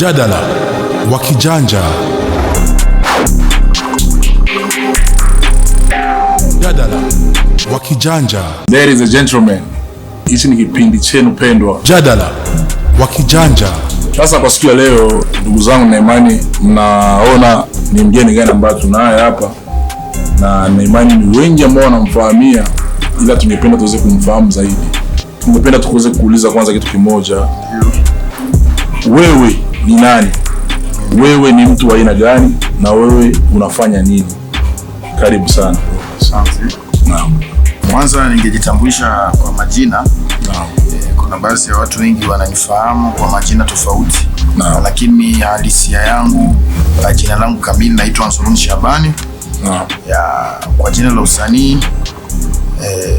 Mjadala wa Kijanja. Mjadala wa Kijanja. Ladies and gentlemen, hichi ni kipindi chenu pendwa, Mjadala wa Kijanja. Sasa kwa siku ya leo, ndugu zangu, na imani mnaona ni mgeni gani ambaye tunaye hapa, na imani ni wengi ambao wanamfahamia, ila tungependa tuweze kumfahamu zaidi. Tungependa tuweze kuuliza kwanza kitu kimoja. Wewe ni nani? Wewe ni mtu wa aina gani? Na wewe unafanya nini? Karibu sana. Asante. Naam. Kwanza ningejitambulisha kwa majina. Naam. Kuna baadhi ya watu wengi wananifahamu kwa majina tofauti. Naam. Lakini halisia yangu, jina langu kamili naitwa Ansurun Shabani. Naam. Ya, kwa jina la usanii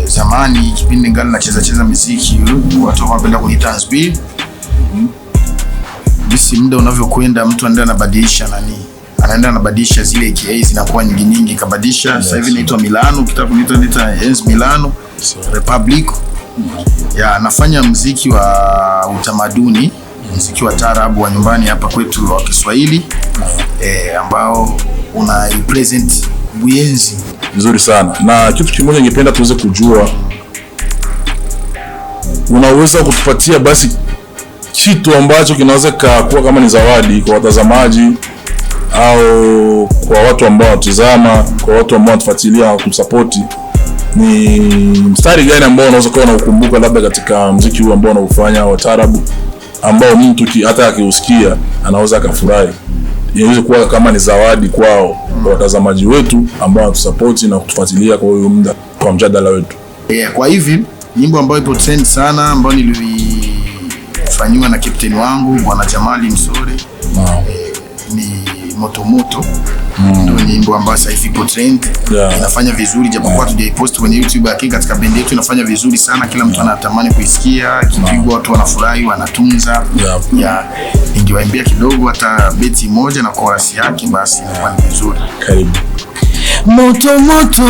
zamani kipindi ngali nacheza cheza muziki watu wanapenda kuniita Ansbi. Bisi muda unavyokwenda mtu anaenda anabadilisha nani, anaenda anabadilisha zile AKA zinakuwa nyingi nyingi, kabadilisha. Sasa hivi naitwa Milano, ukitaka kuniita niita Enz Milano Republic. Ya, nafanya muziki wa utamaduni, muziki wa taarabu wa nyumbani hapa kwetu wa Kiswahili, ambao una represent Buyenzi. Vizuri sana. Na kitu kimoja ningependa tuweze kujua, unaweza kutupatia basi kitu ambacho kinaweza kuwa kama ni zawadi kwa watazamaji au kwa watu ambao wanatuzama, kwa watu ambao wanatufuatilia na kutusapoti? Ni mstari gani ambao unaweza kuwa unaukumbuka labda katika muziki huu ambao unaufanya wa taarabu, ambao mtu hata akiusikia anaweza akafurahi? Inaweza kuwa kama ni zawadi kwao, kwa watazamaji wetu ambao wanatusapoti na kutufuatilia kwa huyu muda kwa mjadala wetu. Yeah, kwa hivi nyimbo ambayo ipo trend sana ambayo nilifanyiwa na captain wangu Bwana Jamali Msore, ni Moto Moto. Ndio nyimbo ambayo sasa hivi ipo trend. Inafanya vizuri japokuwa hatujaipost kwenye YouTube, lakini katika bendi yetu inafanya vizuri sana, kila mtu anatamani kuisikia, ikipigwa watu wanafurahi, wanatunza. Ningewaimbia kidogo hata beti moja na chorus yake, basi inakuwa ni vizuri. Karibu. Moto moto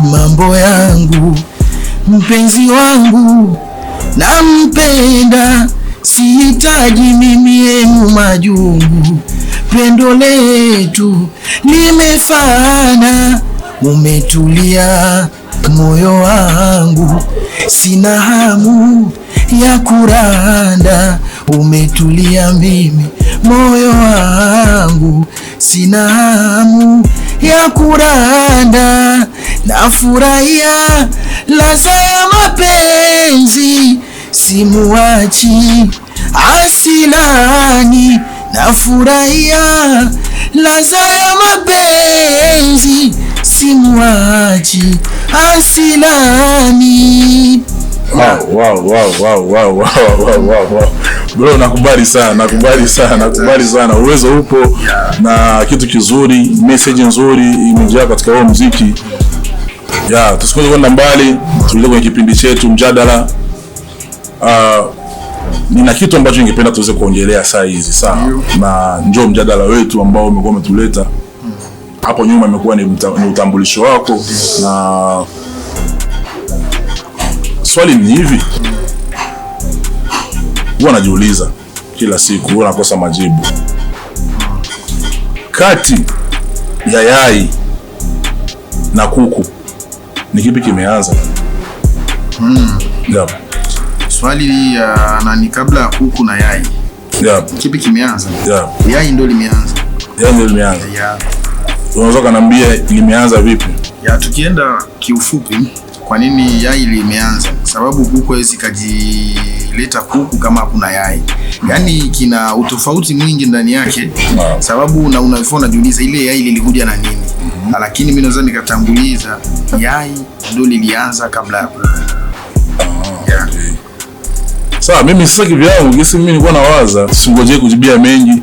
mambo yangu, mpenzi wangu nampenda, sihitaji mimi yenu majungu, pendo letu limefana, umetulia moyo wangu, sina hamu ya kuranda, umetulia mimi moyo wangu, sina hamu ya kuranda, nafurahia ladha ya mapenzi, simuachi asilani, nafurahia ladha ya mapenzi, simuachi asilani. Wow. Bro, nakubali sana, nakubali sana, nakubali sana. Uwezo upo na kitu kizuri, message nzuri imejaa katika huo muziki. Tusikose kwenda mbali, tuende kwenye kipindi chetu mjadala. Nina kitu ambacho ningependa tuweze kuongelea saa hizi, sawa? Na njoo mjadala wetu ambao umekuwa umetuleta hapo nyuma, imekuwa ni utambulisho wako, na swali ni hivi, huwa najiuliza kila siku, huwa nakosa majibu. Kati ya yai na kuku ni kipi kimeanza? Swali ya nani kabla ya kuku na yai? Kipi kimeanza? Yai ndio limeanza. Yai ndio limeanza. Unaweza kuniambia limeanza vipi? Tukienda kiufupi, kwa nini yai limeanza? Sababu kuku haiwezi kajileta kuku kama hakuna yai. Yaani kina utofauti mwingi ndani yake. Sababu na unavyoona unajiuliza ile yai lilikuja na nini? Lakini mimi naweza nikatanguliza yai ndio lilianza kabla ya kuku. Okay. Sawa, mimi sasa kivyangu gisi mimi nilikuwa nawaza, singojee kujibia mengi.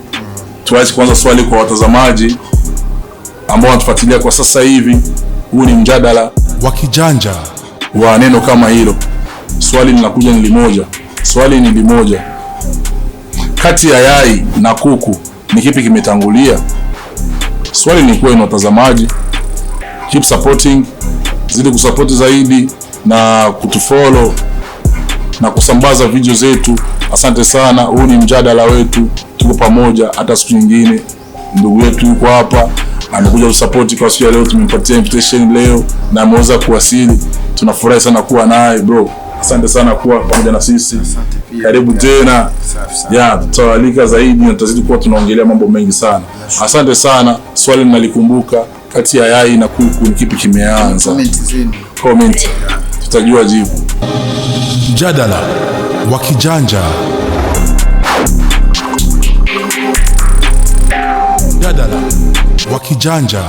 Tuache kwanza swali kwa watazamaji ambao wanatufuatilia kwa sasa hivi. Huu ni mjadala wa Kijanja wa neno kama hilo. Swali linakuja ni limoja. Swali ni limoja. Kati ya yai na kuku ni kipi kimetangulia? Swali ni kwenu watazamaji. Keep supporting, zidi kusupport zaidi na kutufollow na kusambaza video zetu. Asante sana. Huu ni mjadala wetu. Tuko pamoja hata siku nyingine. Ndugu yetu yuko hapa, amekuja kusapoti kwa siku ya leo, tumempatia invitation leo na ameweza kuwasili. Tunafurahi sana kuwa naye bro. Asante sana kuwa pamoja na sisi. Asante pia. Karibu tena. Safi sana. Ya, tutawalika zaidi na tutazidi kuwa tunaongelea mambo mengi sana. Asante sana. Swali nalikumbuka, kati ya yai na kuku ni kipi kimeanza? Comment zenu. Comment, tutajua jibu. Mjadala wa Kijanja. Mjadala wa Kijanja.